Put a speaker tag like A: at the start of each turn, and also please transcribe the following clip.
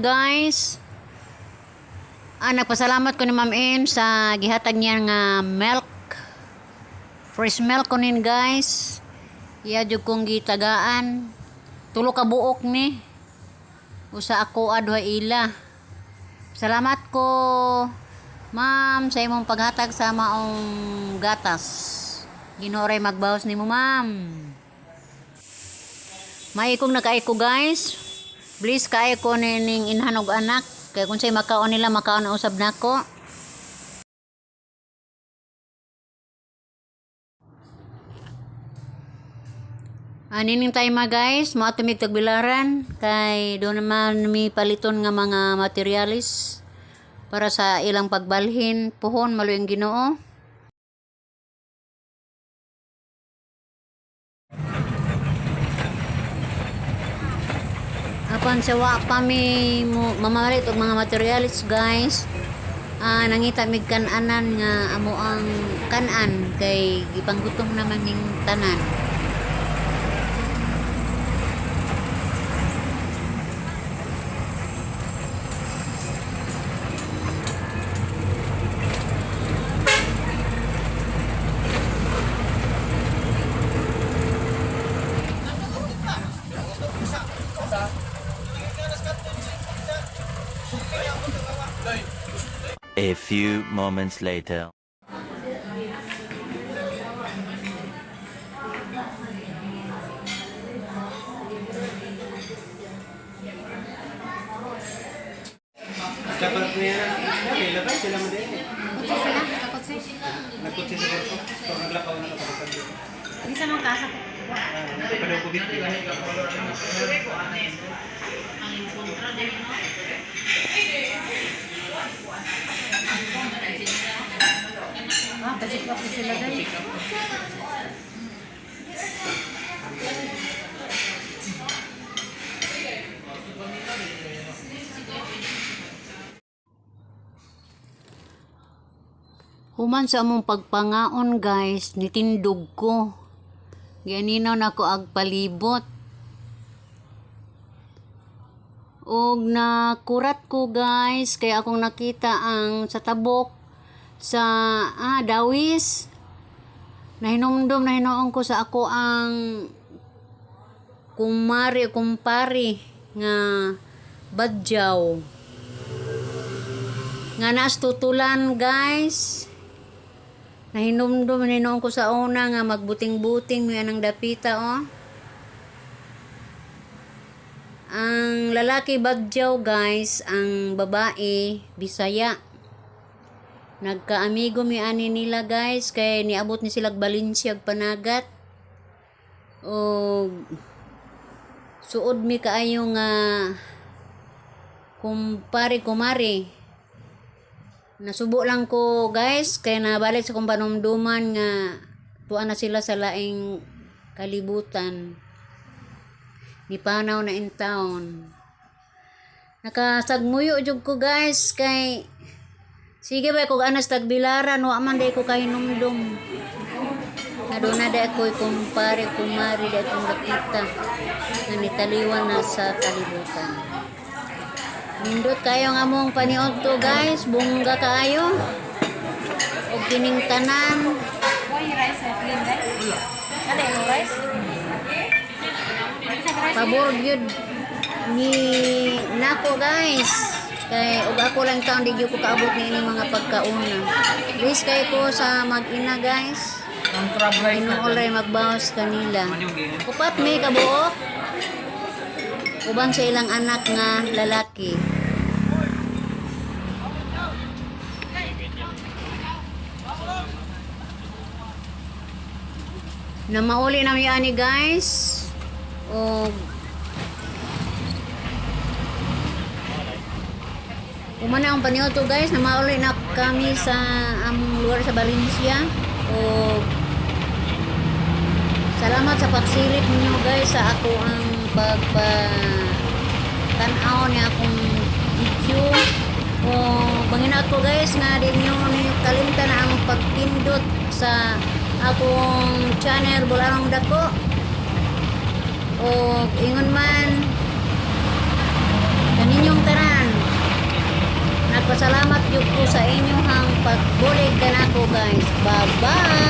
A: guys. Ah, nagpasalamat ko ni Ma'am M sa gihatag niya nga milk. Fresh milk ko nin, guys. Iya jud kong gitagaan. Tulo ka buok ni. Usa ako, duha ila. Salamat ko, ma'am, sa imong paghatag sa maong gatas. Ginoo ray magbawas nimo, ma'am. Maikong na kaayo ko, guys. Bliss kaayo ko ning inhan og anak. Kay kung sa'y makaon nila, makaon na usab nako. Anining tayo mga guys, mga tumig tagbilaran kay doon naman mi paliton nga mga materialis para sa ilang pagbalhin puhon maluyang Ginoo. Apan sa wa pa mi mamalit og mga materialis, guys. Ah, nangita mig kan-anan nga amo ang kan-an kay gipanggutom naman ning tanan.
B: A few moments later.
C: Dapat niya, okay, labas sila mo din.
D: Kutsi sila? Kakutsi?
C: Nagkutsi sa barko. Pero naglakaw na kapag dito.
D: Hindi sa nung kasa ko.
C: Padaw ko dito.
D: Ah, pa-check up sila dahil.
A: Human sa among pagpangaon, guys, nitindog ko. Gianinaw na ko ag palibot. Og nakurat ko, guys, kay akong nakita ang sa tabok sa dawis. Nahinumdum na hinuon ko sa ako ang kumari kumpari nga badyaw nga naas tutulan, guys. Nahinumdum hinuon ko sa una nga magbuting-buting mi anang dapita, oh. Ang lalaki Badyaw, guys, ang babae Bisaya. Nagkaamigo mi ani nila, guys, kay niabot ni sila Valencia ug panagat. Og suod mi kaayo nga kumpare kumare. Nasubo lang ko, guys, kay nabalik sa kong panumduman nga tuwa na sila sa laing kalibutan. Nipanaw na in town. Nakasagmuyo jud ko, guys, kay sige ba kog anas tagbilaran wa man day ko kahinumdum. Na doon na day ko'y kumpare kumari day kong nakita nga nitaliwan na sa kalibutan. Nindot kayo nga mong paniod to, guys, bongga kaayo. Og kining tanan.
D: Why rice? Plain rice? Ano yung rice?
A: Pabor gyud ni nako, guys. Kay og ako lang taon di gyud ko kaabot ni ining mga pagkauna. Please kay ko sa mag-ina, guys.
C: Ang crab rice.
A: Ginoo ray magbawas kanila. Upat may kabuok. Uban sa ilang anak nga lalaki. Na mauli na mi ani, guys. O Umana ang panioto, guys, na mauli na kami sa among lugar sa Valencia. O salamat sa pagsilip ninyo, guys, sa ako ang pagpa tan-aw ni akong video. O banginaot ko, guys, nga di nyo ninyo kalimtan ang pagpindot sa akong channel Bularong Dako. O ingon man kaninyong tanan. Nagpasalamat jud ko sa inyong pagbulig kanako, guys. Bye-bye.